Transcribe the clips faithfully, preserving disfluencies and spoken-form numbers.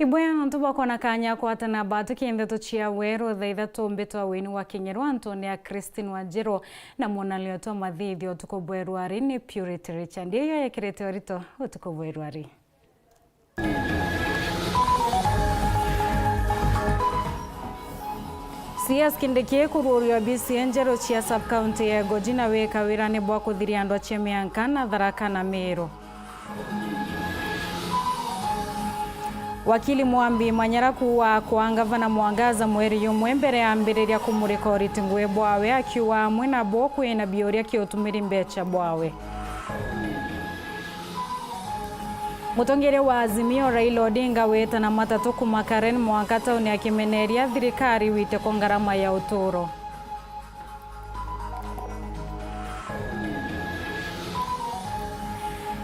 Ibwega nontu bwa kwona kanya kwatana batu kintheto cia weru thaa ithatu mbitwa wini wa Kinyeru antone ya Christine Wanjiru na mwonanio twa mathithio utuku bweru ari ni Purity Richard. Iyo yekirite urito utuku bweru ari. C S Kindiki kuruuria obici njeru cia sub-county ya Igoji na wika wirani bwa kuthiria andu acia mianka na Tharaka na Meru. Wakili Mwambi Manyara kuuga akwa Ngavana Mwangaza mweri jumwe mbere ya ambiriria kumurika uriti ngui bwawe, akiuga amwe nabo kwina biuria kiutumiri mbecha bwawe. Mutongeria wa Azimio Raila Odinga witana matatu kuma Karen mwanka tauni akimeneria thirikari witeko ngarama ya uturo.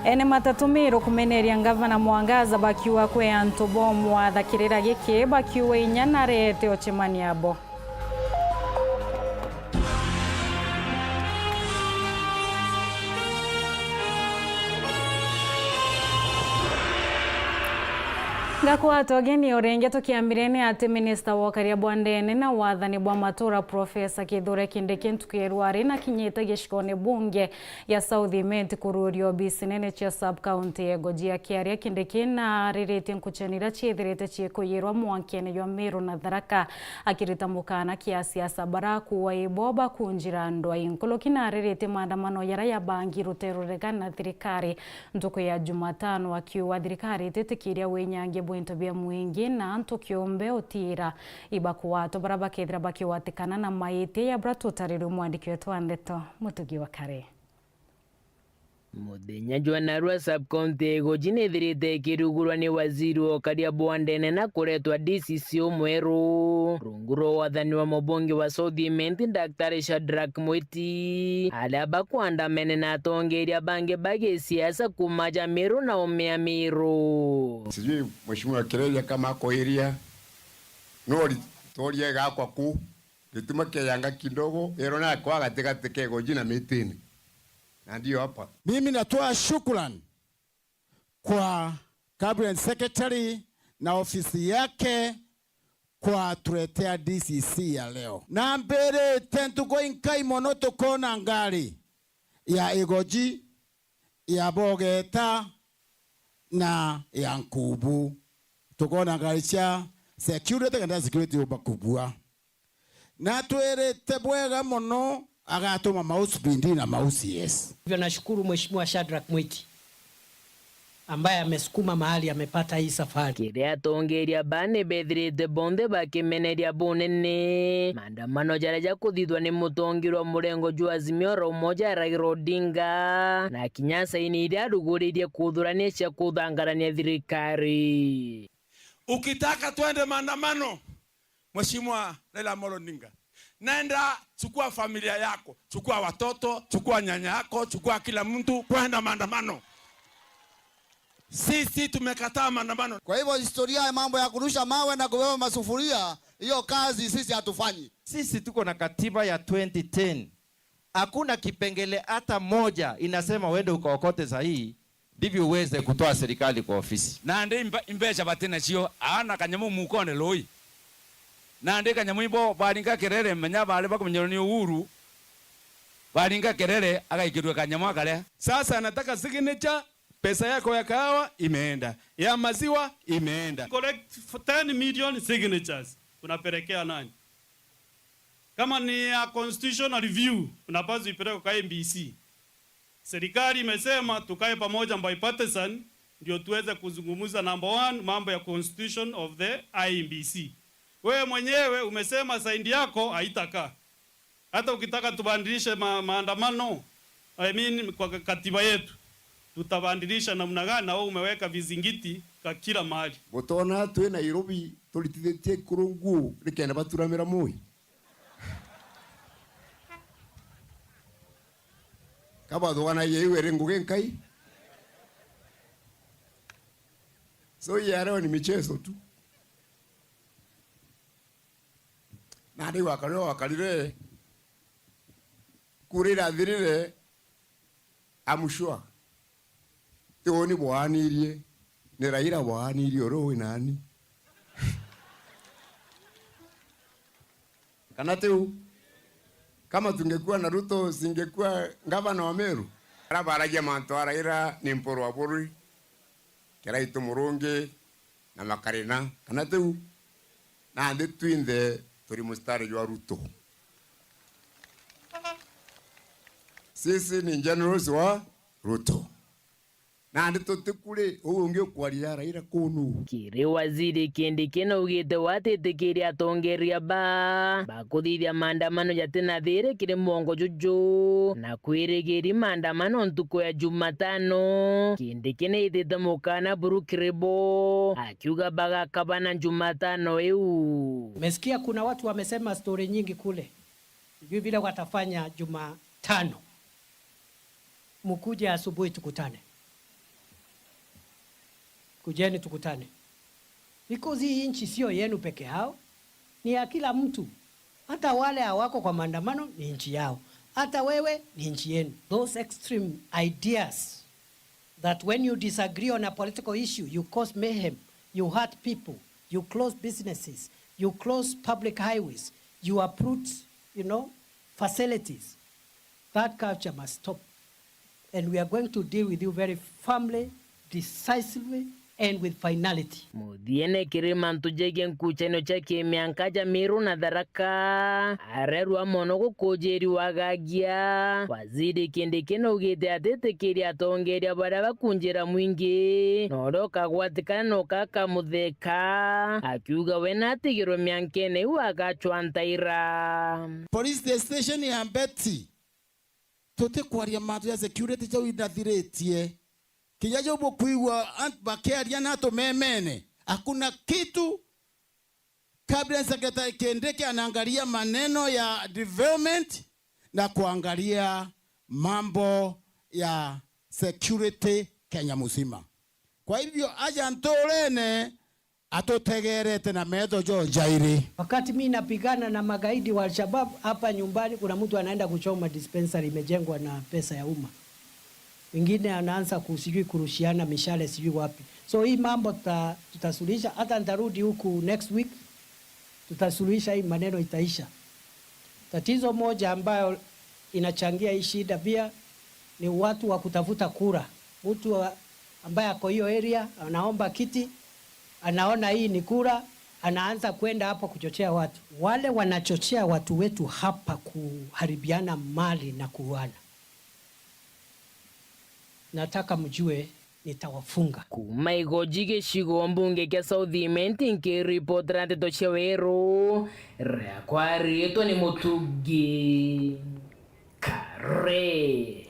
Ene matatu Meru kumeneria Ngavana Mwangaza bakiuga kwi antu bomwatha kirira giki, bakiuga inya nareete ucemania bo. Ngakwata ugeni o ringi tukiambire ni ati minista wa ukaria bwa ndene na wathani bwa matura Profesa Kithure Kindiki ntuku ya rwari na kinyite gicigone bunge ya South Imenti kururia obisi nene cia sub-county ya Igoji. Akiaria Kindiki na ariritie nkuchani iria ciithirite ciikuyirwa mwankene jwa Meru na Tharaka, akirita mukana kia siasa bara kuwa ibo bakunjira ndwai. Nkuruki na ariritie maandamano jaria jabangi rute ruregana na thirikari ntuku ya Jumatano, akiuga thirikari ititikiria winyangia bwa into bia mwingi na antu kiumbe utiira ibakwatwa bara bakethira bakigwatikana na maitia ya bura tutarirwe mwandiki wetu wa ndeto Mutugi wa Kare. Muthenya jwa narua sub-county ya Igoji nithirite ikirugurwa ni waziri wa ukaria bwa ndene na kuretwa D C C umweru rungu rwa wathani wa mubunge wa South Imenti, Daktari Shadrack Mwiti, aria bakwandamene na atongeria bangi ba gisiasa kuma ja Meru na ume ya Meru. Sijui Mheshimiwa Kireria kama ako area, no ri-, toria igakwa ku, gituma kiayanga kidogo, ero na kwa gatigati ka Igoji na Mitini. Na ndio hapa. Mimi natoa shukrani kwa Cabinet Secretary na ofisi yake kwa tuletea D C C ya leo. Na mbirite ntuku inkai mono tukona ngari ya Igoji, ya Bogeta na ya Nkubu. Tukona ngari cia security, kana security yumba kubua. Na twirite bwega mono, agatuma mau speed na mau C S. Hivyo nashukuru Mheshimiwa Shadrack Mwiti ambaye amesukuma mahali amepata hii safari. Kiria atongeria baa ni bethirite bonthe bakimeneria bunene maandamano jaria jakuthithwa ni mutongeria wa murengo jwa Azimio la Umoja Raila Odinga, na kinya saini iria aruguririe kuthurania cia kuthangarania thirikari. Ukitaka twende maandamano, Mheshimiwa Raila Amolo Odinga, nenda, chukua familia yako, chukua watoto, chukua nyanya yako, chukua kila mtu, kwenda maandamano. Sisi tumekataa maandamano. Kwa hivyo historia ya mambo ya kurusha mawe na kubeba masufuria, hiyo kazi sisi hatufanyi. Sisi tuko na katiba ya twenty ten. Hakuna kipengele hata moja inasema uende ukaokote sahihi ndivyo uweze kutoa serikali kwa ofisi. Nandi imbe-, imbeca bati nacio, aana kanyamu mukone rui. Nandi kanyamu ibo baringa kerere, menya bari bakumenyerwa ni Uhuru, baringa kerere, agaikirwe kanyamu akaria. Sasa anataka signature, pesa yako ya kahawa imeenda, ya maziwa imeenda. Collect for ten million signatures, unapelekea nani? Kama ni ya constitutional review, unapaswa ipelekwe kwa M B C. Serikali imesema tukae pamoja bipartisan, ndio tuweze kuzungumza number one, mambo ya constitution of the I E B C. Wewe mwenyewe umesema side yako haitakaa. Hata ukitaka tubadilishe ma-, maandamano, I mean, kwa ka-, katiba yetu, tutabadilisha namna gani na wewe umeweka vizingiti kwa kila mahali? Butona twi Nairobi turitithitie ikuru nguu nikenda baturamira mui? Kabathuganagia iu iri ngugi nkai? So hii ya leo ni michezo tu. Na riu wakarire, wakarire, kura irathirire, I'm sure. Ti uni bwaanirie, ni Raila bwaanirie, uri wi nani? Kana tiu? Kama tungekuwa na Ruto, singekuwa gavana wa Meru? Aria baragia mantu a Raila ni Mpuru wa Buri, Kiraitu Murungi na Makarina, kana tiu? Nandi twinthe turi mustari jwa Ruto. Sisi ni generals wa Ruto. Nandi tutikuri, uu ungi ukwaria Raila kuu nu? Kiri Waziri Kindiki naugite we atitikiria atongeria ba bakuthithia maandamano jatina thiri kiri mwongo juju, na kwirigiri maandamano ntuku ya Jumatano. Kindiki naitite mukana buru kiri bo, akiuga bagakabana Jumatano iu. Umesikia kuna watu wamesema story nyingi kule, sijui vile watafanya Jumatano. Mkuje asubuhi tukutane. Kujeni tukutane. Because hii nchi sio yenu peke yao, ni ya kila mtu. Hata wale hawako kwa maandamano ni nchi yao. Hata wewe ni nchi yenu. Those extreme ideas that when you disagree on a political issue, you cause mayhem, you hurt people, you close businesses, you close public highways, you uproot, you know, facilities. That culture must stop. And we are going to deal with you very firmly, decisively, and with finality. Muthiene kiri mantu jegie nkuchanio cha kimianka ja Meru na Tharaka, arerwa mono gukujiri wagagia. Waziri Kindiki naugite atitikiria atongeria baria bakunjira mwingi, na uria ukagwatikana na ukaka mutheka, akiuga we natigirwe miankene iu agachwa ntaira. Police station ya Mbeti, tutikwaria mantu ja security jau inathiritie. Kinya jau bukwigua ant-, bakiaria na tumemene, hakuna kitu. Cabinet Secretary Kindiki anaangalia maneno ya development na kuangalia mambo ya security Kenya mzima. Kwa hivyo, aja nturene atutegerete na metho jo jairi. Wakati mi napigana na magaidi wa Al-Shabaab, hapa nyumbani kuna mtu anaenda kuchoma dispensary imejengwa na pesa ya umma. Wengine anaanza ku-, sijui kurushiana mishale sijui wapi. So hii mambo tuta-, tutasuluhisha. Hata nitarudi huku next week, tutasuluhisha hii maneno, itaisha. Tatizo moja ambayo inachangia hii shida pia ni watu wa kutafuta kura. Mtu wa-, ambaye ako hiyo area, anaomba kiti, anaona hii ni kura, anaanza kwenda hapo kuchochea watu. Wale wanachochea watu wetu hapa kuharibiana mali na kuuana, nataka mjue nitawafunga. Kuuma Igoji gicigo mbunge kia South Imenti, nkiripotera nteto cia Weru, riakwa riitwa ni Mutugi Kare.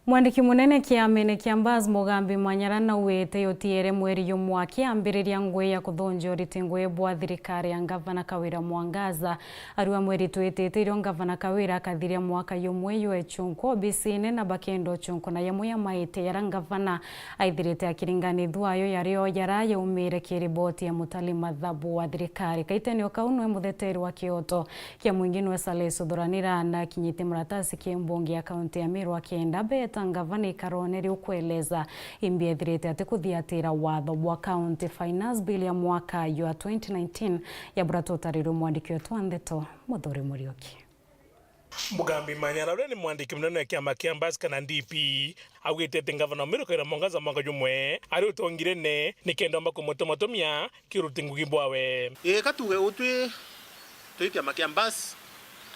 Mwandiki munene kiamene kia Mbas Mugambi Manyara nauite yutiere mweri jumwe akiambiriria ngui ya kuthunja uriti ngui bwa thirikari ya Ngavana Kawira Mwangaza. Arua mweri twitite irio Ngavana Kawira akathiria mwaka jumwe jwa ichunku obisine na bakenda uchunku na yamwe ya maite yara Ngavana aithirite akiringanithua ayo yario yara yaumire ki riboti ya Mutali Mathabu wa thirikari. Kaitenio kau nwe mutheteri wa kioto kia mwingi nwe Salesu Thuranira na kinyite muratasi ki mbunge ya kaunti ya Meru akenda beta Ngavana ikarone riu kueleza imbi ethirite ati kuthiatira watho bwa County Finance Bill ya mwaka jwa twenty nineteen ya bura tutarirwe mwandiki wetu wa ndeto Muthuri Muriuki. Mugambi Manyara, uria ni mwandiki munene wa kiama kia Mbas kana D P, augite ati ngavana wa Meru Kawira Mwangaza mwaka jumwe ari utongirene nikenda omba kumutumatumia kiuruti ngugi bwawe. Ii, ka tuge uu twi, twi kiama kia Mbas,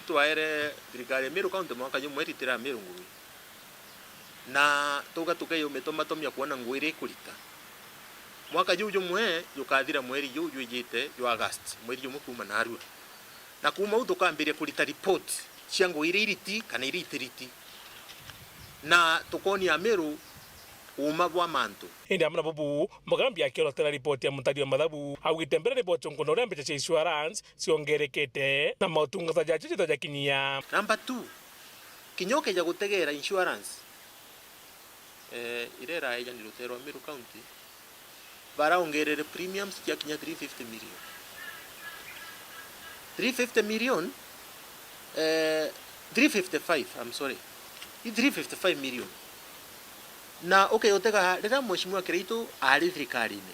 twaere thirikari ya Meru County mwaka jumwe iritira Meru ngugi. Na tuga tukeyumitumatumia kwona ngugi iria ikurita. Mwaka juu jumwe jukathira mweri juu jwijite jwa August, mweri jumwe kuuma narua. Na kuuma uu tukambiria kurita report cia ngugi iria iriti kana iria itiriti. Na tukonia Amiru uuma bwa mantu. Indi amwe na bubu, Mugambi akiorotera ripoti ya Mutali wa Mathabu, augite mbere ripoti nkuna uria mbeca cia insurance ciongerekete na mautungata jacio jatajakinyia. Number two, kinya ukeja gutegera insurance, eh, iria iraeja ni rutere rwa Meru County, baraongerere premiums ciakinya three fifty million. Three fifty million, eh, three fifty-five, I'm sorry. I three fifty-five million. Na ukeyotega riria Mheshimiwa Kiraitu ari thirikarine,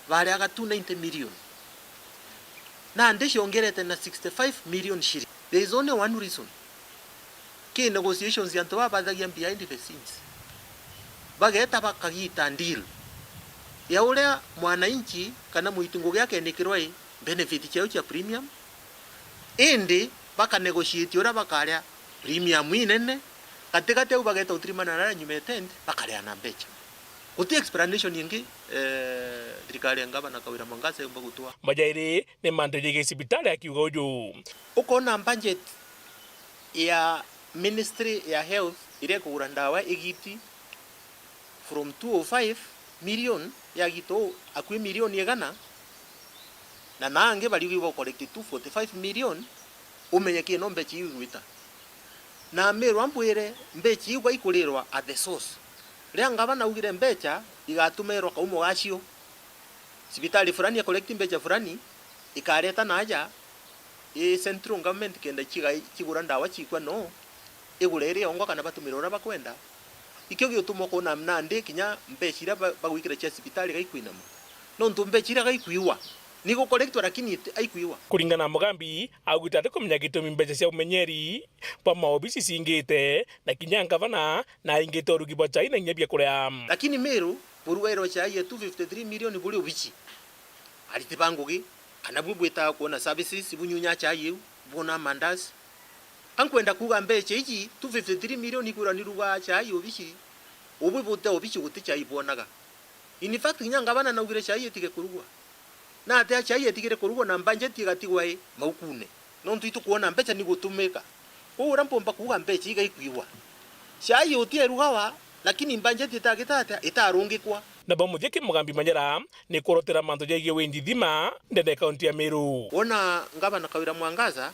bareaga two ninety million. Nandi ciongerete na sixty-five million shillings. There is only one reason. Ki negotiations antu baba bathagia behind the scenes. Bageta bakagita deal ya uria mwananchi kana mwiti ngugi akenikirwa i benefit ciao cia premium. Indi baka negotiate uria bakaria premium inene. Katigati au bageta utirimana na aria nyuma ya tent, bakaria na mbecha. Guti explanation ingi, eh, thirikari ya ngavana Kawira Mwangaza yumba gutua. Majairi ni mantu jigi cibitari akiuga uju. Ukona budget ya Ministry ya Health iria ikugura ndawa igiti from two oh five million yagita akui milioni igana, na naangi bariuga ibo collect two forty-five million, umenye kino mbecha iu igwita. Na Meru ambwire mbecha iu gaikurirwa at the source. Riria ngavana augire mbecha igatumirwa kaumo gacio, cibitari fulani ya collect mbecha fulani, ikareta naaja, i central government kenda ciga-, cigura ndawa cikwa no igure iri yongwa kana batumire uria bakwenda. Ikio giutuma ukwona nandi kinya mbecha iria ba-, bagwikira cia cibitari gaikwinama. Nontu mbecha iria gaikwiwa, ni igukolektwa lakini iti-, aikwiwa. Kuringana na Mugambi, augite ati kumenya gitumi mbecha cia umenyeri bwa maobisi cingite, na kinya ngavana na aingite urugi bwa chai na inya bia kuria. Lakini Meru, burugairwa chai ya two fifty-three million buri ubichi. Ariti ba ngugi, kana bwi bwitaga kwona services, bunyunya chai iu, bwona mandazi. Ka nkwenda kuuga mbecha iji, two fifty-three million ikwirwa ni ruga chai obichi, ubwi bute obichi guti chai bwonaga. In fact, kinya ngavana naugire chai itige kurugwa. Na atia chai itigire kurugwa na budget igatigwa i maukune? Nontu itukwona mbecha ni gutumika. Kwou uria mpumba kuuga mbecha igaikwigwa. Chai uti erugawa, lakini budget itagita atia? Itarungikwa. Na ba muthia ki Mugambi Manyara ni kurotera mantu jaigie windi thima ndene ya kaunti ya Meru. Wona ngavana Kawira Mwangaza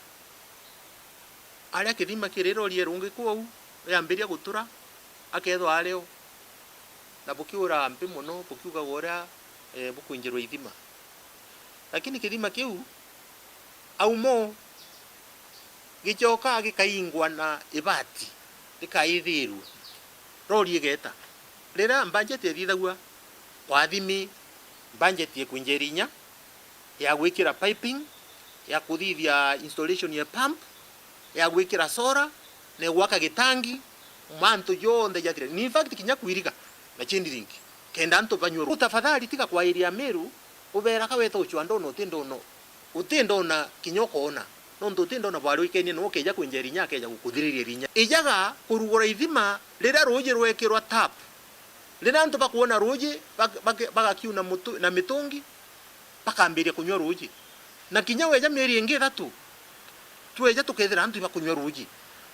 aria kithima kiri rori irungikwa uu, yambiria gutura, akethwa ario, na bukiura mpi mono, bukiugaga uria, eh, bukwinjirwa ithima. Lakini kithima kiu, aumo, gicoka gikaingwa na ibati, gikaithirua, rori igeta. Riria budget ithithagua, kwathimi budget ikwinjira inya, ya gwikira piping, ya kuthithia installation ya pump, ya gwikira solar, na gwaka gitangi, mantu jonthe jathire. In fact, kinya kwiriga na chain link, kenda antu banyue ru-, tafadhali tiga kwairia Meru, ubera ka weta uchwa ndona, uti ndona, uti ndona kinya ukoona. Nontu uti ndona bwari uikenie no ukeja kwinja irinya akeja gukuthiriria irinya. Ijaga kurugura ithima riria ruuji rwekirwa tap. Riria antu bakwona ruuji, bag-, bag-, bagakiuna mutu-, na mitungi, bakambiria kunyua ruuji. Na kinya weja mieri ingi ithatu, tweja tukethira antu ibakunyua ruuji.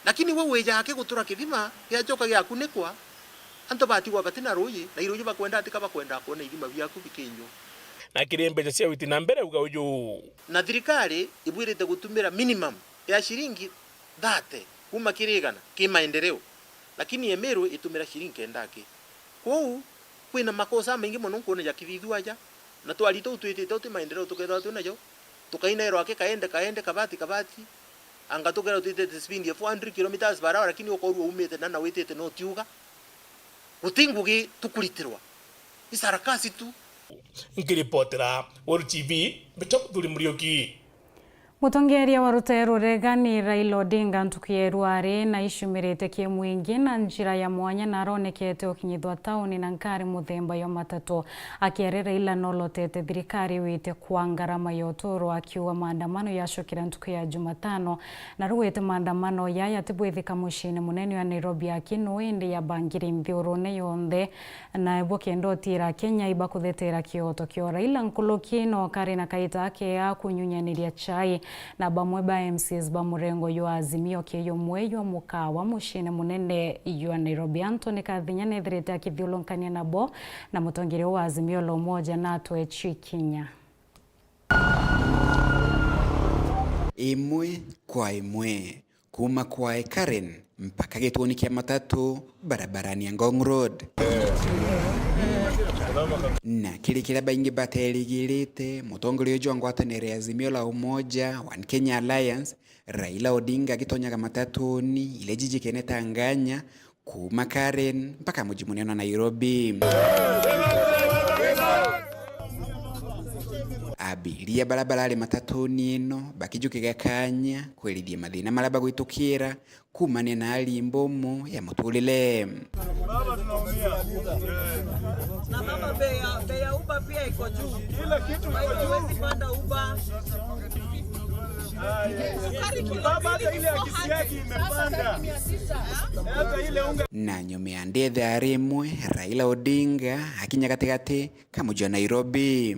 Lakini we wija aki gutura kithima, giacoka giakunikwa, antu batigwa batina ruuji, na iruuji bakwenda atika bakwenda kwona ithima biaku bikinjwa. Na kiri mbeca cia witi na mbere uga uju. Na thirikari ibwirite gutumira minimum ya ciringi thirty kuma kiri igana ki maendeleo, lakini Emeru itumira ciringi kenda aki. Kwou, kwina makosa maingi mono nkwona jakithithua aja, na twari tuu twitite uti maendeleo tukethirwa twi najo, tukainairwa aki kaende, kaende, kabati, kabati, anga tukethirwa twitite speed ya four hundred kilometres per hour, lakini ukorua umite na, na witite no tiuga. Guti ngugi tukuritirwa. I sarakasi tu. Nkiripotera World T V, mbitwa Muthuri Muriuki. Mutongeria wa rutere ruregani Raila Odinga ntuku ya iru ari na icumirite kimwingi na njira ya mwanya na aronekete ukinyithwa tauni na nkari muthemba yo matatu. Akiari Raila nolotete thirikari wite kwa ngarama ya uturo akiuga maandamano yacokire ntuku ya Jumatano na rugwite maandamano yaya tibwithika muciini munene wa Nairobi aki no indi yabangire nthiurune yonthe. Na bo kenda utira Kenya ibakuthetera kioto kio Raila nkuruki no kari na kaita ake ya kunyunyaniria chai na bamwe ba M Cs ba murengo jwa Azimio kiyo mwe jwa mukawa muciini munene jwa Nairobi. Anthony Kathinya nethirite akithiulunkania nabo na mutongeria wa Azimio la Umoja Natwe Chikinya. Imwe kwa imwe. Kuuma kwa Karen mpaka gituoni kia matatu barabarani ya Ngong Road. Na kiri kiria baingi baterigirite, mutongoria uju wa ngwataniro ya Azimio la Umoja, One Kenya Alliance, Raila Odinga agitonyaga matatuni iria jijikene ta nganya, kuuma Karen mpaka muji munene wa Nairobi. Abiria bara barari matatuni ino bakijukiga kanya kwerithia mathina maria bagwitukira kuumania na hali mbomu ya muturire. Baba, tunaumia. Na baba, bei ya, bei ya Uber pia iko juu. Kila kitu iko juu. Kwa hivyo huwezi panda Uber. Sukari kilo mbili, hata ile ya kisiagi imepanda. Hata ile unga. Na nyuma ya ndetha rimwe, Raila Odinga akinya gatigati ka muji wa Nairobi.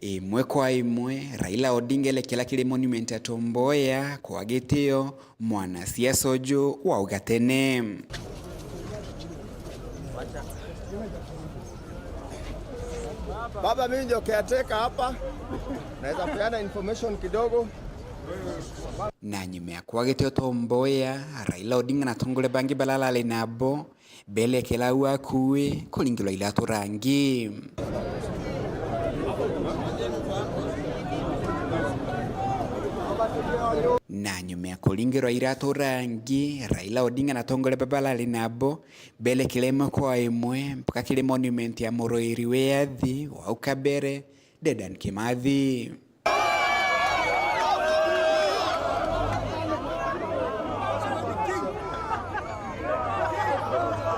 Imwe kwa imwe, Raila Odinga elekera kiri monument ya Tom Mboya kwa gitio, mwanasiasa uju wa ugatene. Baba, mimi ndio caretaker hapa. Naweza peana information kidogo. Na nyuma ya kwa gitio Tom Mboya, Raila Odinga na atongoria bangi bara arari nabo, belekera au akui kuringirwa iratu rangi. Na nyuma ya kuringirwa iratu rangi, Raila Odinga na atongoria bara arari nabo, belekera imwe kwa imwe mpaka kiri monument ya muruiri wiathi wa au kabere, Dedan Kimathi.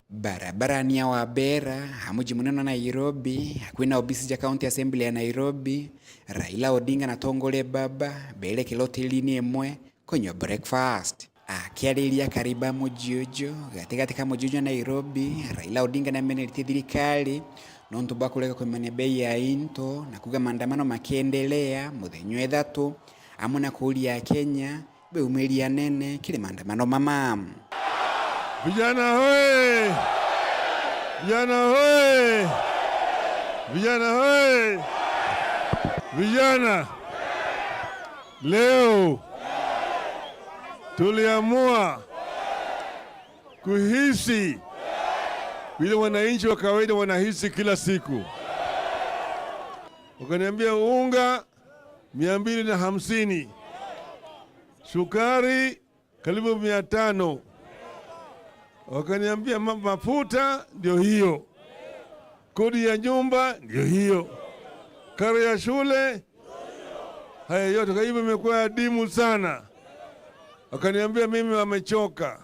Barabarani ya Wabera, ha muji munene wa Nairobi, hakuhi na obisi ja County Assembly ya Nairobi, Raila Odinga na atongoria baba berekera hotelini imwe kunywa breakfast. Akiariria akari ba muji uju, gatigati ka muji uju wa Nairobi, Raila Odinga nameneretie thirikari nontu bwa kurega kumenya bei ya into na kuuga maandamano makiendelea muthenya wa ithatu, amwe na kuuria Akenya beumiria anene kiri maandamano mama. Vijana hoye! Vijana hoye! Vijana hoye! Vijana! Leo tuliamua kuhisi vile wananchi wa kawaida wanahisi kila siku. Wakaniambia unga mia mbili na hamsini, sukari karibu mia tano. Wakaniambia ma-, mafuta ndio hiyo, kodi ya nyumba ndio hiyo, karo ya shule. Haya yote, kwa hivyo imekuwa adimu sana. Wakaniambia mimi wamechoka.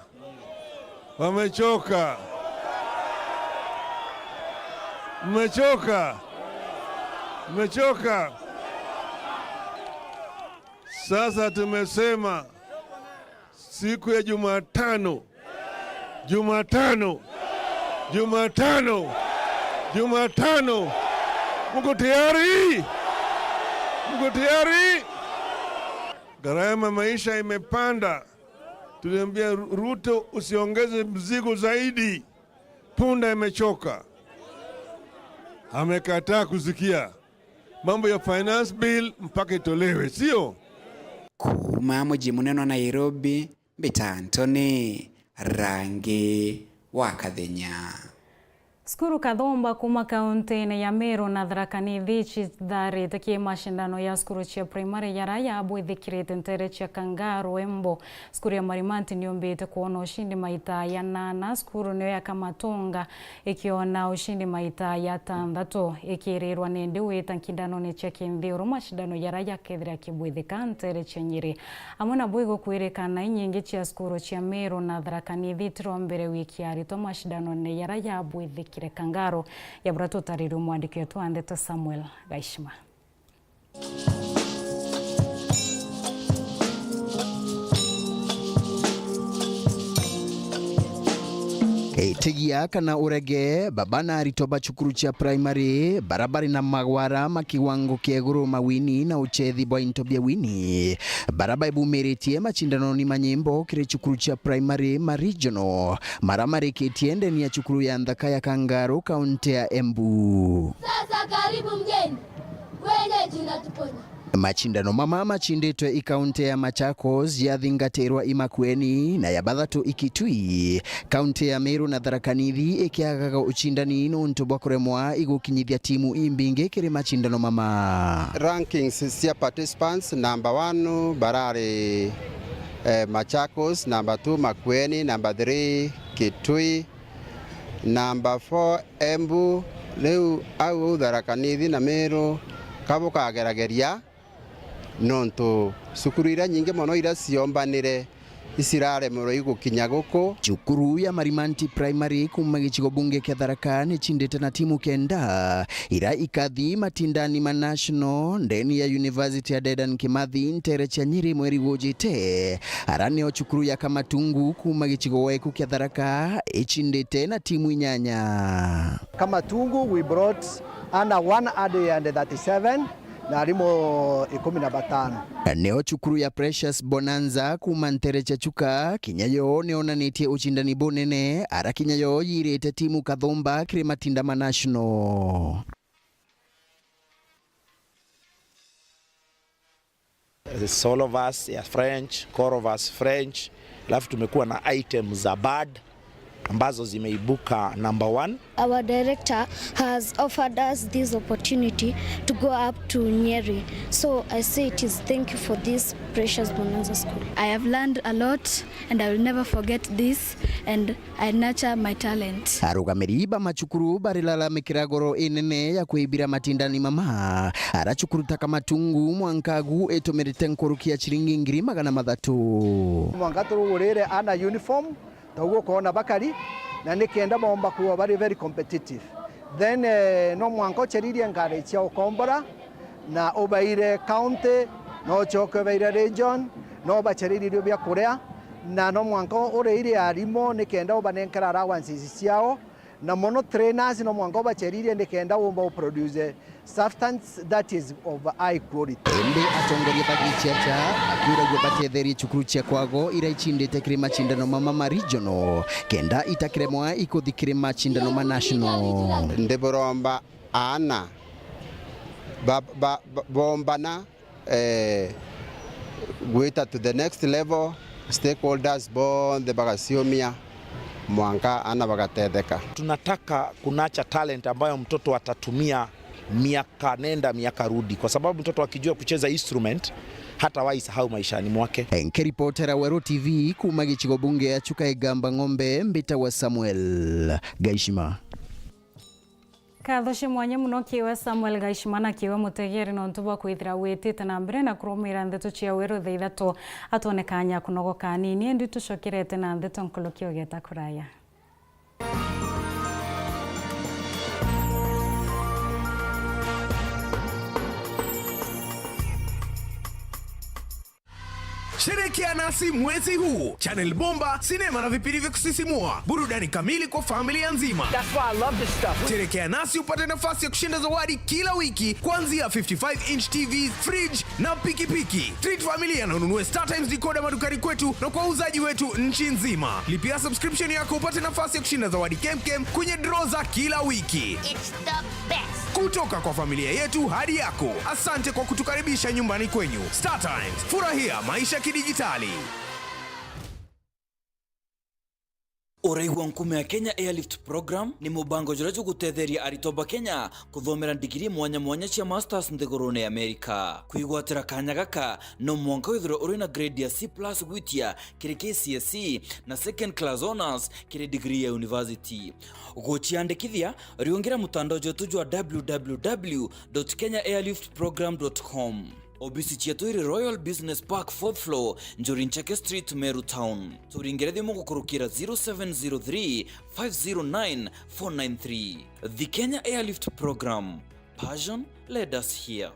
Wamechoka. Mmechoka. Mmechoka. Sasa tumesema siku ya Jumatano, Jumatano, Jumatano, Jumatano. Mko tayari? Mko tayari? Gharama ya maisha imepanda. Tuliambia Ru-, Ruto, "Usiongeze mzigo zaidi. Punda imechoka." Amekataa kusikia. Mambo ya finance bill mpaka itolewe, sio? Kuuma muji munene wa Nairobi, mbita Anthony Rangi wa Kathenya. Cukuru kathumba kuuma kauntiine ya Meru na Tharaka Nithi citharite ki macindano ya cukuru cia primary jaria jabwithikirite nteere cia Kangaru Embu. Cukuru ya Marimanti niyumbite kwona ushindi maita ya nana, cukuru niyo ya Kamatunga ikiona ushindi maita ya tanthatu. Ikiirirwa nindi gwita nkindanone cia kinthi uru macindano jaria jakethira kibwithika nteere cia Nyeri. Amwe nabo igukwirikana inyingi cia cukuru cia Meru na Tharaka Nithi itirombere wiki ya aritwa macindanone jaria jabwithikire Kangaru. Yabura tutaririe mwandiki wetu wa ndeto Samuel Gaishima. Itigia kana urege, baba na aritwa ba cukuru cia primary bara bari na magwara ma kiwango kia iguru ma wini na uchethi bwa into bia wini, bara baibumiritie macindanoni ma nyimbo kiri cukuru cia primary ma regional, mara marikitie ndeni ya cukuru ya nthaka ya Kangaru, kaunti ya Embu. Sasa karibu mgeni, wenyeji unatuponya. Macindano mama macinditwe i kaunti ya Machakos, yathingatirwa i Makueni, na ya bathatu i Kitui. Kaunti ya Meru na Tharaka Nithi ikiagaga ucindani nontu bwa kuremwa igukinyithia timu imbingi kiri macindano mama. Rankings cia participants, number one barari Eh, Machakos, number two Makueni, number three Kitui, number four Embu. Riu au Tharaka Nithi na Meru ka bukagerageria, nontu cukuru iria nyingi mono iria ciombanire iciraremerwe igukinya guku. Cukuru ya Marimanti Primary kuuma gicigo bunge kia Tharaka nicindite na timu kenda ira ikathi matindani ma national ndeni ya University ya Dedan Kimathi ntere cia Nyeri mweri gujite. Ara nio cukuru ya Kamatungu kuuma gicigo weku kia Tharaka icindite na timu inyanya. Kamatungu, we brought under one hundred and thirty-seven na arimu ikumi na batano. Nio cukuru ya Precious Bonanza kuuma ntere cia Chuka, kinya yo nionanitie ucindani bunene, ara kinya yo yirite timu kathumba kiri matinda ma national. Solovas ya French, Corovas French, alafu tumekuwa na items za bird ambazo zimeibuka number one. Our director has offered us this opportunity to go up to Nyeri. So I say it is thank you for this Precious Bonanza School. I have learned a lot and I will never forget this and I nurture my talent. Arugamiri ba macukuru barilalamikira goro inene ya kwibira matindani mama ara cukuru ta Kamatungu mwanka agu itumirite nkuruki ya ciringi ngiri magana mathatu. Mwanka turugurire ana uniform, ta uguo ukoona bakari, na ni kenda boomba kuwa bari very competitive. Then, eh, no mwanka ucaririe ngari cia ukombora, na ubaire county, no ucoke ubaire region, no ubacaririe irio bia kuria, na no mwanka uriire arimu ni kenda ubanenkera allowances ciao, na mono trainers no mwanka ubacaririe ni kenda umba uproduce substance that is of high quality. Indi atongoria ba giciaca bakiuragua batetherie cukuru cia kwago ira icindite kiri macindano mama ma regional, kenda itakiremwa ikuthi kiri macindano ma national. Ndiburomba aana ba, ba, ba, bombana, eh, gwita to the next level, stakeholders bonthe bagaciumia, mwanka ana bagatetheka. Tunataka kunacha talent ambayo mtoto atatumia miaka nenda miaka rudi, kwa sababu mtoto akijua kucheza instrument hatawahi sahau maishani mwake. Nkiripotera Weru T V kuuma gicigo bunge ya Chuka Igamba Ng'ombe, mbitagwa Samuel Gaishima. Nkatho cia mwanya mono kiwe Samuel Gaishima na kiwe mutegeri nontu bwa kwithira witite na mbere na kurumira ndeto cia Weru thaa ithatu. Atwone kanya kunogoka anini, indi tucokerete na ndeto nkuruki ugeta kuraya. Sherekea nasi mwezi huu. Channel bomba, sinema na vipindi vya kusisimua. Burudani kamili kwa familia nzima. That's why I love this stuff. Sherekea nasi upate nafasi ya kushinda zawadi kila wiki, kuanzia fifty-five inch T V, fridge na pikipiki. Treat familia na ununue StarTimes decoder madukani kwetu na kwa wauzaji wetu nchi nzima. Lipia subscription yako upate nafasi ya kushinda zawadi kemkem kwenye draw za kila wiki. It's the best. Kutoka kwa familia yetu hadi yako, asante kwa kutukaribisha nyumbani kwenyu. StarTimes, furahia maisha kidijitali. Uraigua nkume ya Kenya Airlift Program ni mubango juria jugutetheria aritwa ba Kenya kuthomera ndigiri mwanya mwanya cia masters nthigurune ya Amerika. Kwigwatira kanya gaka, no mwanka withirwe uri na grade ya C plus gwitia kiri K C S E na second class honours kiri degree ya university. Guciandikithia, riungira mutandao jwetu jwa w w w dot kenya airlift program dot com. Obisi cietu iri Royal Business Park, fourth floor, Njuri Ncheke Street, Meru Town. Turingire thimu gukurukira zero seven zero three, five zero nine, four nine three. The Kenya Airlift Program. Passion led us here.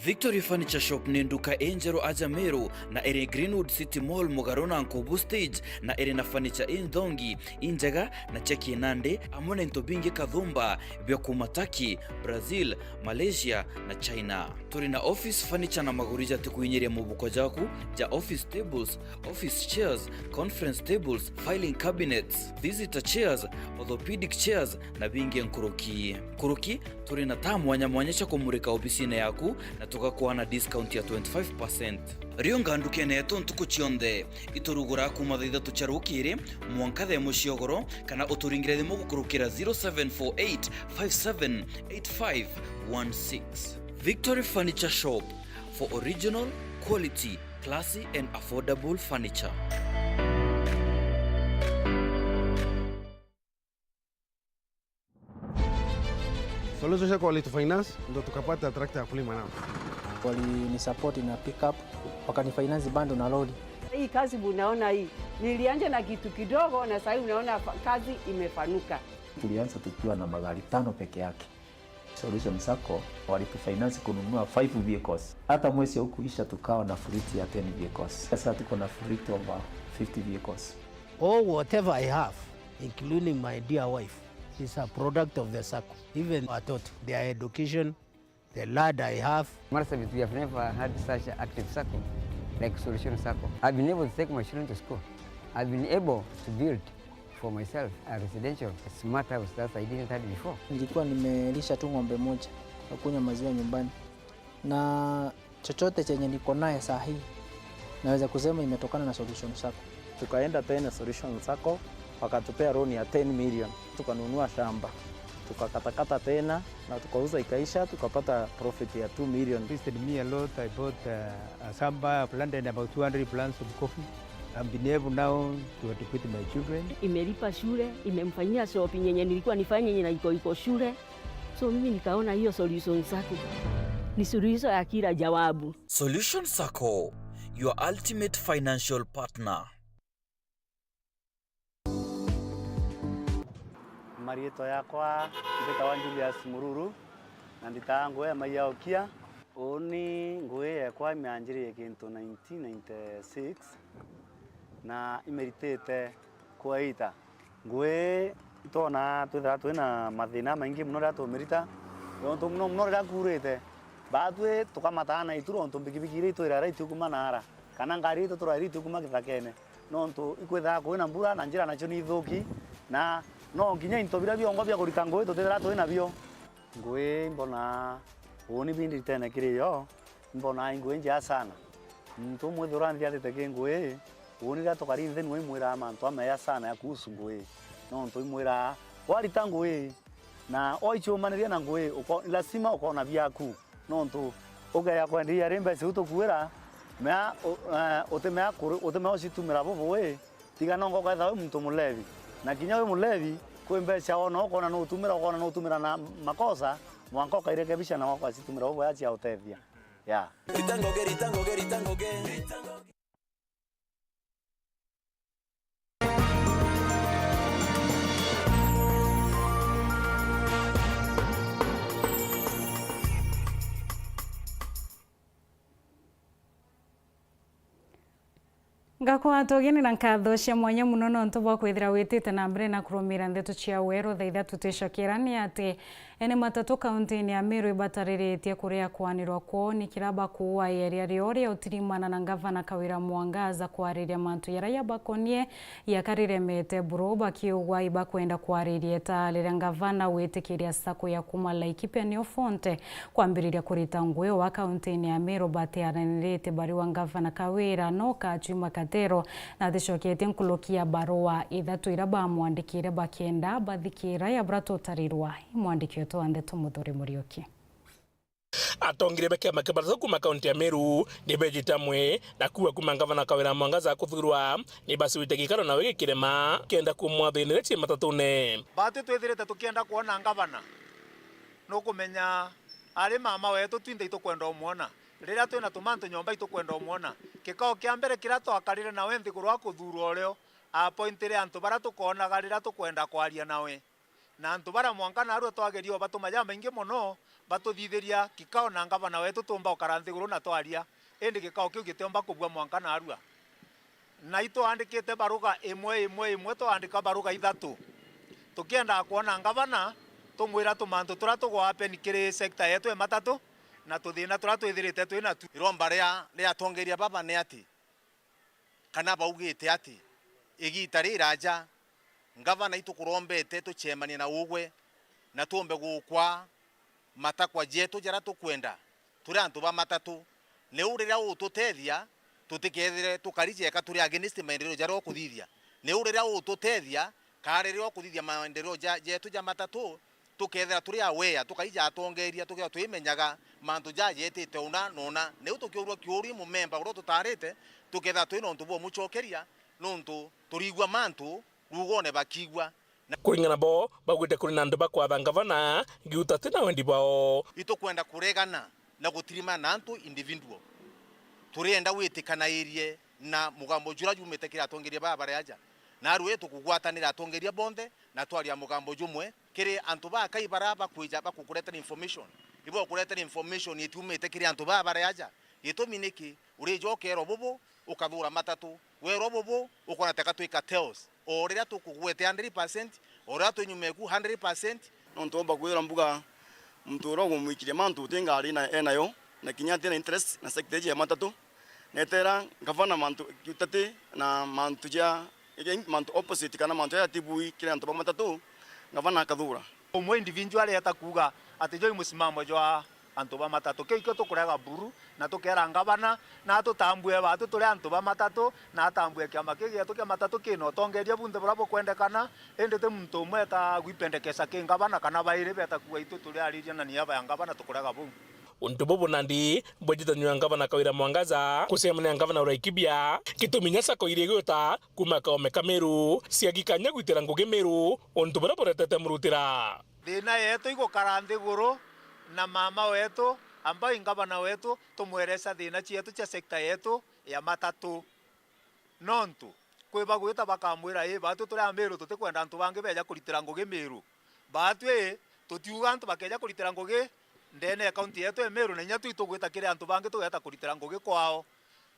Victory Furniture Shop ni nduka injeru aja Meru na iri Greenwood City Mall, mugaru na Nkobu Stage, na iri na furniture inthongi, injega na cia kinandi, amwe na into bingi kathumba bia kuma Turkey, Brazil, Malaysia na China. Turi na office furniture na maguri jatikuinyiria mubuko jaku, ja office tables, office chairs, conference tables, filing cabinets, visitor chairs, orthopedic chairs na bingi nkuruki. Nkuruki, turi na taa mwanya mwanya cia kumurika obisine yaku na tugakua na discount ya twenty-five percent. Riunga ndukene yetu ntuku cionthe. Iturugura kuma thaa ithatu cia rukiri mwanka thaa imwe cia ugoro, kana uturingire thimu gukurukira zero seven four eight five seven eight five one six. Victory Furniture Shop, for original Quality, classy and affordable furniture. Solution Sacco walitufinance, ndo tukapata tractor ya kulima nao. Walinisupport na pickup, wakanifinance bando na lori. Hii kazi munaona hii, nilianja na kitu kidogo na sahii unaona fa-, kazi imefanuka. Tulianza tukiwa na magari tano peke yake. Solution Sacco walitufinance kununua five vehicles. Hata mwezi haukuisha tukawa na fleet ya ten vehicles. Sasa tuko na fleet of, uh, fifty vehicles. All whatever I have, including my dear wife, is a product of the Sacco. Even watoto, their education, the land I have. Marsabit, we have never had such an active Sacco like Solution Sacco. I've been able to take my children to school. I've been able to build for myself a residential smart house that I didn't have before. Nilikuwa nimelisha tu ng'ombe moja, nakunywa maziwa nyumbani. Na chochote chenye niko naye saa hii, naweza kusema imetokana na Solution Sacco. Tukaenda tena Solution Sacco, wakatupea loan ya ten million. Tukanunua shamba, tukakatakata tena, na tukauza ikaisha, tukapata profit ya two million. Invested me a lot. I bought, uh, a shamba, I planted about two hundred plants of coffee. I've been able now to educate my children. Imelipa shule, imemfanyia shopping yenye nilikuwa nifanye yenye na iko, iko shule. So mimi nikaona hiyo Solution Sacco ni suluhisho ya kila jawabu. Solution Sacco, your ultimate financial partner. Mariitwa yakwa mbitawa Julius Mururu, na nditaga ngugi ya Maiya Okia. Uuni ngugi yeekwa imianjiririe kintu nineteen ninety-six, na imiritite kwa ita. Ngugi ii itwona twithira twina mathina maingi mono riria tumirita, nontu mono mono riria kuurite, baatwi tukamataga na itu, nontu mbikibiki iria itwiraga itiukuma naara, kana ngari iria ituturaga iria itiukuma kithakene, nontu ikwithaga kwina mbura na njira nacio ni ithuki, na no kinya into biria biongo bia kurita ngugi tutithira twinabio. Ngugi ii imbonaa uuni bindiritene kiri yo, imbonaa i ngugi njega sana. Muntu umwe ethirwa anthithatite ki ngugi ii, uuni riria tukari nthi niwe imwiraa mantu jameya sana ya kuhusu ngugi ii. Nontu imwiraa, warita ngugi ii, na waicuumaniria na ngugi ii, uko-, lazima ukoona biaku. Nontu ukeeja kwenderia ri mbeca iu tukuira, mea, u-, eh, utimea kuri-, utimea ucitumira bubui, tiga nonga ukethirwa wi muntu mulevi. Na kinya wi mulevi, kwi mbeca wona ukoona nuutumira, ukoona nuutumira na makosa, mwanka ukairekebisha na ugacitumira bubui cia utethia. Yeah. Rita ngugi, rita ngugi, rita ngugi. Ngakwaa tugeni na nkatho cia mwanya mono nontu bwa kwithira witite na mbere na kurumira ndeto cia weru. Thaa ithatu twicokera ni ati ene matatu kaunti-ini ya Meru ibatariritie kuria kwanirwa kwoo ni kira bakuua ieria rioo ria utirimana na ngavana Kawira Mwangaza kwariria mantu jaria jabakonie. Yaka riremete buru bakiugwa ibakwenda kwariria ita riria ngavana witikiria sacco ya kuma Laikipia nio Fonte kwambiriria kurita ngugi wa kaunti-ini ya Meru batiaranirite bari wa ngavana Kawira no kachuma katero na athicoketie nkuruki ya barua ithatu iria bamwandikire bakienda bathikira ya bura tutarirwa i mwandiki wetu wa ndeto Muthuri Muriuki. Atongeria ba kiama kia Batatũ kuuma kaunti ya Meru ni bejite amwe na kuuga kuuma ngavana Kawira Mwangaza kuthurwa, ni bacurite gikaro nawe gikirema kenda kumwathinire cie matatune. Batwi twithirite tukienda kwona ngavana, nukumenya ari mama wetu twinthe itukwenda umwona. Riria twina tumantu nyomba itukwenda umwona. Kikao kia mbere kiria twakarire nawe nthiguru wa kuthurwa urio, apointire antu baria tukoonaga riria tukwenda kwaria nawe. Na antu baria mwanka naarua twageria ubatuma jamaingi mono, batuthithiria kikao na ngavana wetu tuumba ukara nthiguru na twaria, indi gikao kiu gitiumba kubua mwanka naarua. Na itwandikite baruga imwe, imwe, imwe, twandika baruga ithatu. Tukiendaga kwona ngavana, tumwira tumantu turia tugwa happen kiri sector yetu ya matatu, na tuthina turia twithirite twi natu. Iromba ria, ria atongeria baba ni ati, kana baugite ati, igiita riraja, ngavana itukurombete tucemanie na ugwe, na tuumbe gukwa matakwa jetu jaria tukwenda turi antu ba matatu. Niu riria ututethia, tutikethire tukari jeka turi against maendeleo jaria ukuthithia. Niu riria ututethia, kaa riria ukuthithia maendeleo ja, jetu ja matatu, Tukethira turi aware, tukaija atongeria, tukethira twimenyaga mantu jajetite una na una. Nau tukiurua kiuria mumemba uria tutaarite, tukethira twi na untu bwa umucokeria, nuntu turigua mantu ruugone bakiigua. Na kuringana bo, baugite kuri na antu bakwatha ngavana giuta ti na wendi bwao. Itukwenda kuregana na gutirimana na antu individual. Turienda witikanairie na mugambo juria jumite kiri atongeria baa bari aja. Narua tukugwatanira atongeria bonthe na twaria mugambo jumwe kiri antu bakai bara bakwija bakukuretera information. Ibo kuretera information itiumite kiri antu baa bari aja. Gitumi niki? Urija ukeerwa bubu, ukathura matatu. Weerwa bubu, ukona teka twi cartels. O riria tukugwete hundred percent, o riria twi nyuma eku hundred percent. Nontu umba kwithirwa mbuga muntu uria ugumwikiria mantu uti ngari na enayo, na kinya atina interest na sector iji ya matatu, netera ngavana mantu kiutati na mantu ja, mantu opposite kana mantu jatibui kiri antu ba matatu, ngavana akathura. Umwe individual eta kuuga ati joi musimamo jwa antu ba matatu. Kiu ikio tukurega buru, na tukeera ngavana, na atutambue baatu turi antu ba matatu, na atambue kiama kiu gietu kia matatu kina utongeria bunthe buria bukwendekana, indi ti muntu umwe eta gwipendekesa ki ngavana kana bairi beta kuuga itu turi ariria na niaba ya ngavana, tukurega buu. Untu bubu nandi bwejitanyua ngavana Kawira Mwangaza kucemania na ngavana Laikipia, gitumi nya sako iria igwita kuuma kaome ka Meru ciagikanya gwitira ngugi Meru, untu buria buretete murutira. Thiina yetu igukara nthiguru na mama wetu, ambao i ngavana wetu, tumwereca thiina cietu cia sector yetu ya matatu. Nontu kwi bagwita bakamwira, "Ii, baatwi turi a Meru tutikwenda antu bangi beja kuritira ngugi Meru." Baatwi tutiuga antu bakeja kuritira ngugi ndene ya kaunti yetu ya Meru, na inya twi tugwita kiri antu bangi tugeta kuritira ngugi kwao.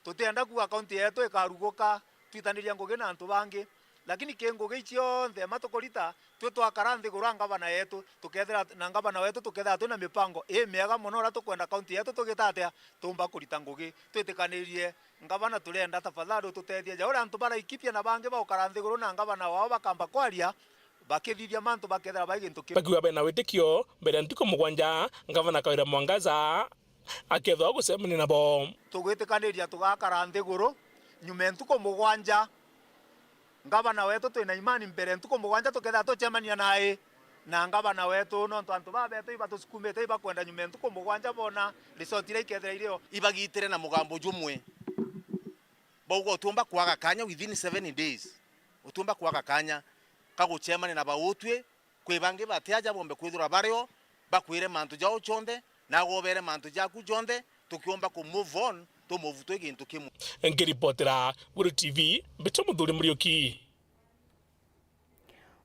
Tutienda kuuga kaunti yetu ikaruguka twitaniria ngugi na antu bangi, lakini ki ngugi icionthe ma tukurita, twi twakara nthiguru a ngavana yetu, tukethira na ngavana wetu tukethira twi na mipango imiega mono uria tukwenda kaunti yetu tugita atia, tuumba kurita ngugi. Twitikanirie ngavana, turenda tafadhali ututethie ja uria antu ba Laikipia na bangi bagukara nthiguru na ngavana wao bakamba kwaria, bakithithia mantu bakethira bai gintu kimwe. Bakiuga bena witikio, mbere ya ntuku mugwanja, ngavana Kawira Mwangaza akethwa gucemania nabo. Tugwitikaniria tugakara nthiguru nyuma ya ntuku mugwanja. Ngavana wetu twina imani mbere ntuku mugwanja tukethira tucemania nae na ngavana wetu, nontu antu baa betu ibatusukumite ibakwenda nyuma ya ntuku mugwanja bona result iria ikethira irio. Ibagitire na mugambo jumwe. Bauga utiumba kwaga kanya within seven days. Utiumba kwaga kanya ka gucemania na bautwi. Kwi bangi bati aja bombe kwithirwa bario, bakwire mantu jao jonthe, na agobere mantu jaku jonthe, tukiumba ku move on, tu move twi gintu kimwe. Nkiripotera Weru T V, mbitwa Muthuri Muriuki.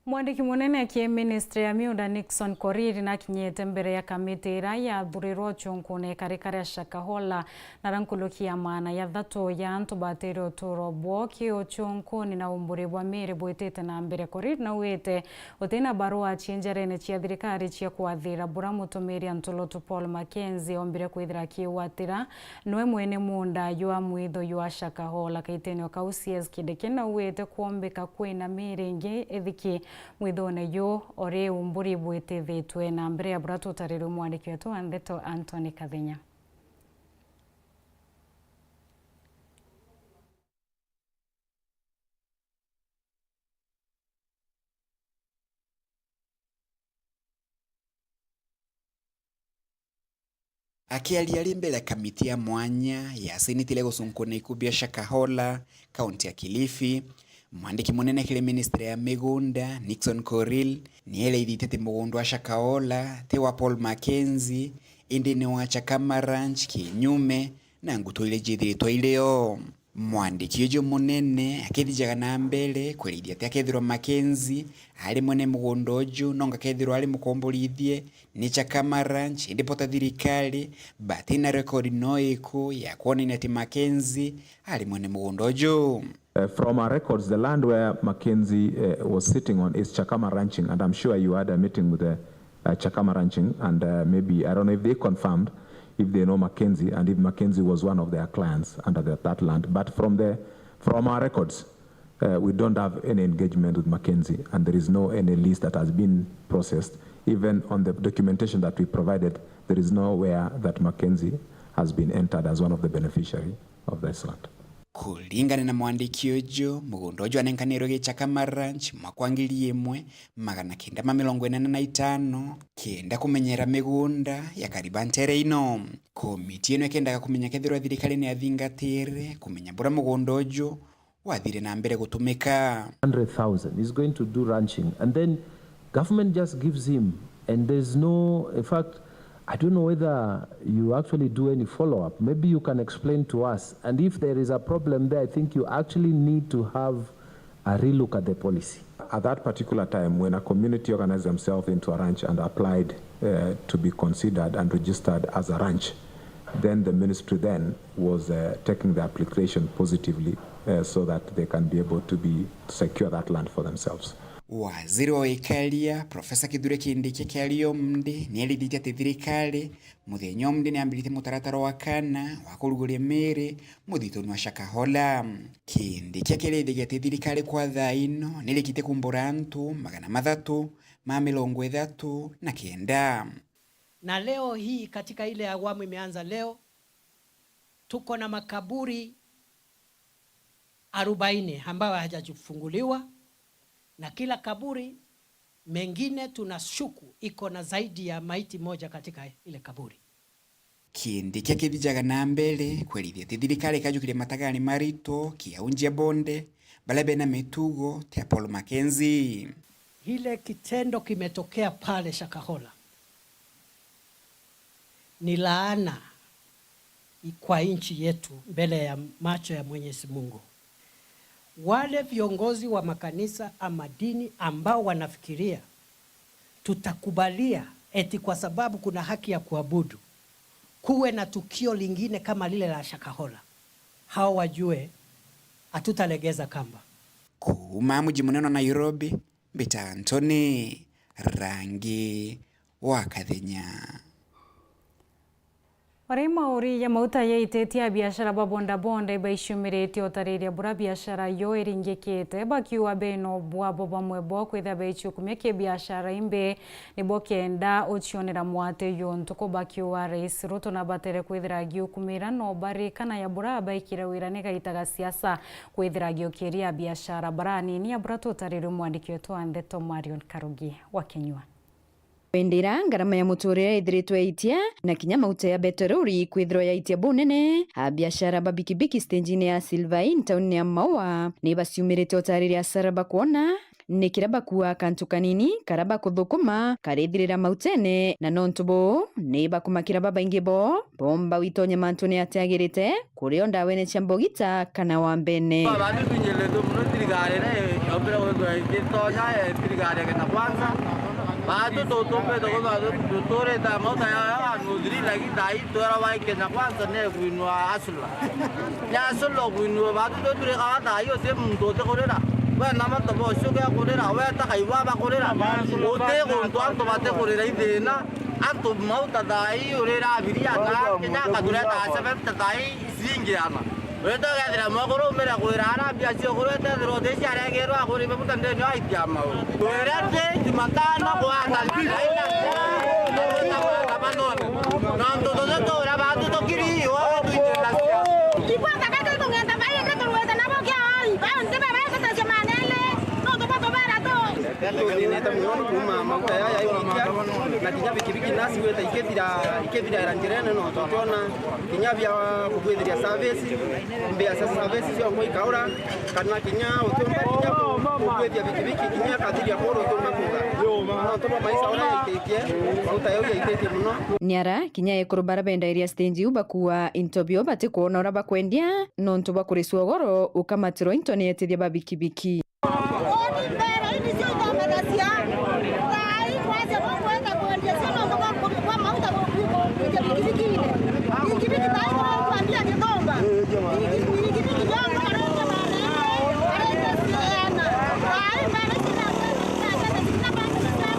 Mwandiki munene aki ministry ya miunda Nixon Korir nakinyite mbere ya kamiti iria yathurirwe ucunkune ikarika ria Shakahola, naria nkuluki ya maana ya thatu ya antu batire uturo bwao ki ucunkuni na umburi bwa miri bwitite na mbere. Korir naugite utina barua cia njarene cia thirikari cia kwathira buria mutumiri Antulotu Paul Mackenzie ombire kwithira akigwatira nwe mwene munda jwa mwitho jwa Shakahola. Kaitenio kau C S Kideki naugite kwombika kwina miri ingi ithiki mwithone ju ori umburi bwitithitwe na mbere ya buria tutarirwe mwandiki wetu wa ndeto Anthony Kathinya. Akiaria ari mbere ya kamiti ya mwanya ya seneti iria igucunkuna ikuu bia Shakahola, kaunti ya Kilifi, mwandiki munene kiri ministry ya migunda, Nixon Korir, ni eraithitie ati mugunda wa Shakahola ti wa Paul Mackenzie, indi ni wa Chakama Ranch kinyume na ngutu iria ciithiritwe irio. Mwandiki uju munene akithijaga na mbere kwerithia ati akethirwa Mackenzie ari mwene mugunda uju, nonga akethirwa ari mukomborithie ni Chakama Ranch, indi bo ta thirikari batina record no iku ya kwonania ati Mackenzie ari mwene mugunda uju. Uh, from our records, the land where Mackenzie, uh, was sitting on is Chakama Ranching, and I'm sure you had a meeting with the uh, Chakama Ranching, and uh, maybe, I don't know if they confirmed if they know Mackenzie and if Mackenzie was one of their clients under the, that land. But from the, from our records, uh, we don't have any engagement with Mackenzie, and there is no any lease that has been processed. Even on the documentation that we provided, there is nowhere that Mackenzie has been entered as one of the beneficiary of this land. Kuringana na mwandiki uju, mugunda uju wanenkanirwe gichaka ma ranch mwaka wa ngiri imwe magana kenda ma mirongo inana na itano, kenda kumenyera migunda ya kariba ntere ino. Komiti ino ikendaga kumenya kethirwa thirikari ni yathingatire kumenya buria mugunda uju wathire na mbere gutumika. Hundred thousand is going to do ranching, and then government just gives him, and there's no, in fact, I don't know whether you actually do any follow-up. Maybe you can explain to us. And if there is a problem there, I think you actually need to have a relook at the policy. At that particular time, when a community organized themselves into a ranch and applied, uh, to be considered and registered as a ranch, then the ministry then was, uh, taking the application positively, uh, so that they can be able to be, to secure that land for themselves. Waziri wa Ikaria, Profesa Kithure Kindiki, akiaria umthi, ni erithite ati thirikari muthenya umthi ni yambiritie mutaratara wa kana wa kuruguria miiri muthituni wa Shakahola. Kindiki akiarithagia ati thirikari kwa thaa ino ni irikite kumbura antu magana mathatu ma mirongo ithatu na kenda. Na leo hii, katika ile awamu imeanza leo, tuko na makaburi arobaini ambayo hayajafunguliwa, na kila kaburi mengine tunashuku iko na zaidi ya maiti moja katika ile kaburi. Kindiki akithijaga na mbere kwerithia ati thirikari ikajukiria matagani marito kiaunjia bonde baria bena mitugo tia Paul Mackenzie. Ile kitendo kimetokea pale Shakahola ni laana kwa nchi yetu mbele ya macho ya Mwenyezi Mungu. Wale viongozi wa makanisa ama dini ambao wanafikiria tutakubalia eti kwa sababu kuna haki ya kuabudu, kuwe na tukio lingine kama lile la Shakahola, hao wajue hatutalegeza kamba. Kuuma muji munene wa Nairobi, mbita Anthony Rangi wa Kathenya. Ori mauri ya mauta yaititie abiashara ba bodaboda ibaiciumiritie utariria bura biashara yo iringikite, bakiuga beno bwabo bamwe bo kwithira baiciukumia ki biashara imbi nibo kenda ucionera mwate yo ntuku, bakiuga Rais Ruto nabatere kwithira agiukumira no barikana ya bura baikire wira ni gaita ga siasa kwithira agiukiria abiashara bara anini. Ya bura tutaririe mwandiki wetu wa ndeto Marion Karugi wa Kinyua. Kwendera ngarama ya muturire ithiritwe yaitia, na kinya mauta ya beterori kwithirwa yaitia bunene, abiashara ba bikibiki stage-ini ya Silver Inn tauni ya Maua ni baciumirite utariria asara bakwona ni kira bakua kantu kanini kara bakuthukuma karithirira mautene, na nontu buu ni bakumakira babaingi bo bomba witonya mantune atiagirite, kurio ndawene cia mbogita kana wa mbene. Baathu twinyirite mono thirikari iria yombire gwithirwa igitonya, eh, thirikari ya Kenya Kwanza. Baathu tutumbite kwithirwa tuturite mauta ya, ya nuthiri, lakini thaa ii twera wa Kenya Kwanza ni kwinua asula. Ni asula kwinua, baathu twi turikaga thaa ii uti muntu utikurira. We na mantu bocio gia kurira, we ta kaigua bakurira. Uti guntu antu batikurira ithina. Antu mauta thaa ii urira abiria na kinya akatureta seventy thaa ii ciringi ana. Wita ugethira mwekuru umire kwira ara mbia ciokuru etethirwa uti ciaregerwa akuri maguta ndeni aitia mau. Twirete Jumatano kwata nontu tuti tuura bantu tukiri iwe twinjira cia. Igwata gati tung'enda baiyete turwete nabo kia oi, bao nti babaetetecia manene, nontu batubera tu. Tuthinite mono kuuma mauta yaya yaikia, na kinya bikibiki nasi gwita ikithira, ikithiraira njirene, no tutona kinya bia kubwithiria service, mbia cia service cionkwa ikaura, kana kinya utiumba kinya ku-, kubwithia bikibiki kinya kathiria kuru utiumba kuga. No tuba maisha uria yaititie, mauta yau yaititie mono. Niara kinya ekuru bara bendairia stage iu bakua into bio batikwona uria bakwendia, nontu bwa kuricua ugoro ukamatirwa into ni etithia ba bikibiki. Uni mbere, ini cio ithomerecia. Thaa ii kwacia bwa kwenda kwendia cio nontu bwa ku-, bwa mauta ku-, ku-, kuikia bikibiki-ini. Bikibiki thaa ii kwambia githomba. Biki-, bikibiki biongo barendia manene, barendia ciana. Thaa ii mbere ici na, na, na, na, na, na, na, na,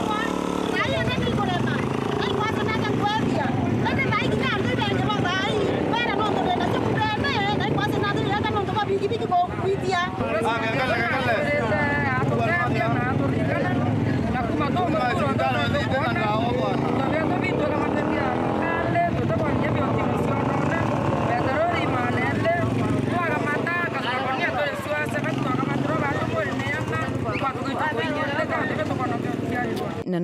thaa ii ene ni kurema. Na ikwacia nake kwendia. Indi thaa ii kinya antu ibengi bo thaa ii. Mbere nontu ndenda cio kubene, na ikwacia nake ireta nontu bwa bikibiki ku-, Kwitia.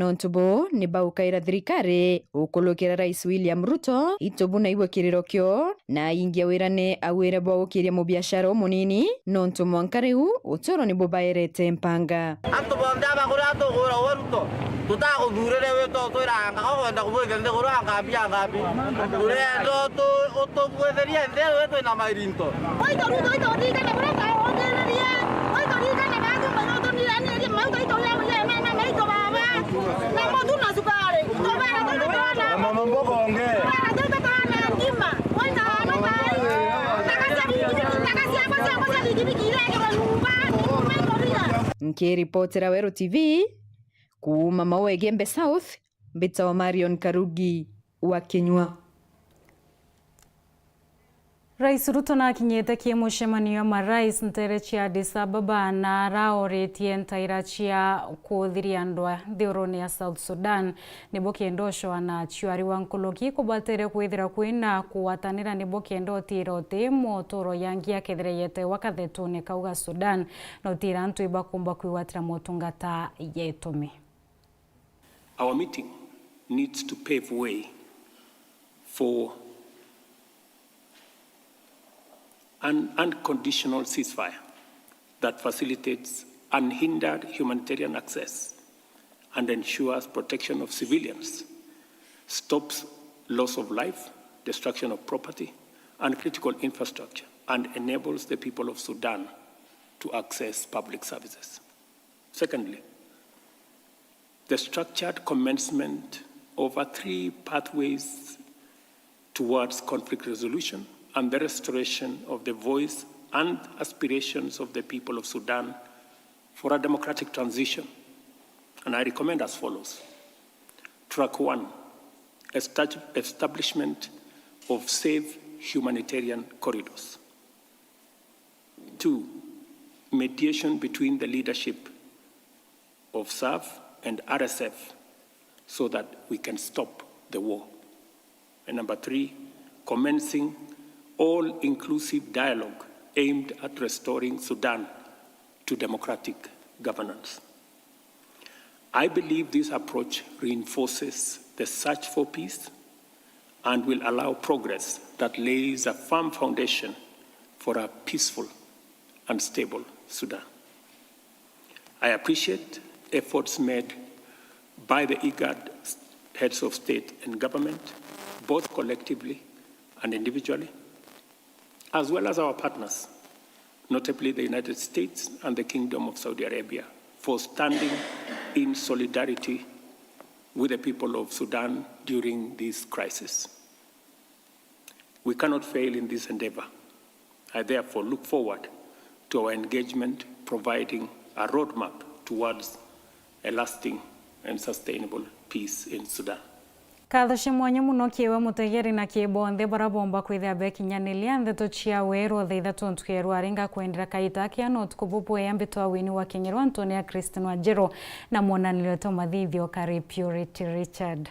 Nontu bo ni baukaira thirikari ukulukira Rais William Ruto, itubu naigua kiriro kio, na aingia wirane awire bwa gukiria mubiashara umunini, nontu mwanka riu uturo ni bubaerete mpanga. Antu bonthe abagure atugura uwe Ruto, tutaguthurire wito twiranga kwenda kubwithia nthiguru angambi angambi. Turenda utu-, utubwithirie nthi iu twina mairinto. Waitu Ruto, waitu ririkana buria twaongererie, waitu ririkana baathu maithu tuniranirie, mauta itu ya mujana na maitu baba, na mutu na sukari. Tubara tutu twana. Na mama mboga ongea. Tubara tutu twana ngima. Waitu wana tai. Takasia bikibiki, takasia bikibiki, irekirwe nyumba, nyumba ikoria. Nkiripotera Weru T V, kuuma Maua Igembe South, mbitawa Marion Karugi wa Kinyua. Rais Ruto nakinyite ki mucemanio wa marais ntere cia Addis Ababa na araoritie ntaira cia kuthiria ndwa nthigurune ya South Sudan. Nibo kenda ucoa na ciwari wa nkuruki kubatere kwithira kwina kugwatanira, nibo kenda utira uti moturo yangi akethire yete wakathetune kauga Sudan na utira antu ibakumba kwigwatira motungata ya itumi. Our meeting needs to pave way for an unconditional ceasefire that facilitates unhindered humanitarian access and ensures protection of civilians, stops loss of life, destruction of property, and critical infrastructure, and enables the people of Sudan to access public services. Secondly, the structured commencement of a three pathways towards conflict resolution and the restoration of the voice and aspirations of the people of Sudan for a democratic transition. And I recommend as follows. Track one, estab-, establishment of safe humanitarian corridors. Two, mediation between the leadership of SAF and R S F so that we can stop the war. And number three, commencing all-inclusive dialogue aimed at restoring Sudan to democratic governance. I believe this approach reinforces the search for peace and will allow progress that lays a firm foundation for a peaceful and stable Sudan. I appreciate efforts made by the IGAD heads of state and government, both collectively and individually, as well as our partners, notably the United States and the Kingdom of Saudi Arabia, for standing in solidarity with the people of Sudan during this crisis. We cannot fail in this endeavor. I therefore look forward to our engagement providing a roadmap towards a lasting and sustainable peace in Sudan. Nkatho cia mwanya mono kiri we mutegeri na kiri bonthe baria bomba kwithira bekinyaniria ndeto cia Weru thaa ithatu ntuku ya rwari. Ngakwendera kaita kia na utuku bubwega. Mbitwa Winnie wa Kinyirwa, antu ni a Christine Wanjiru na mwonanirio twa mathithio kari Purity Richard.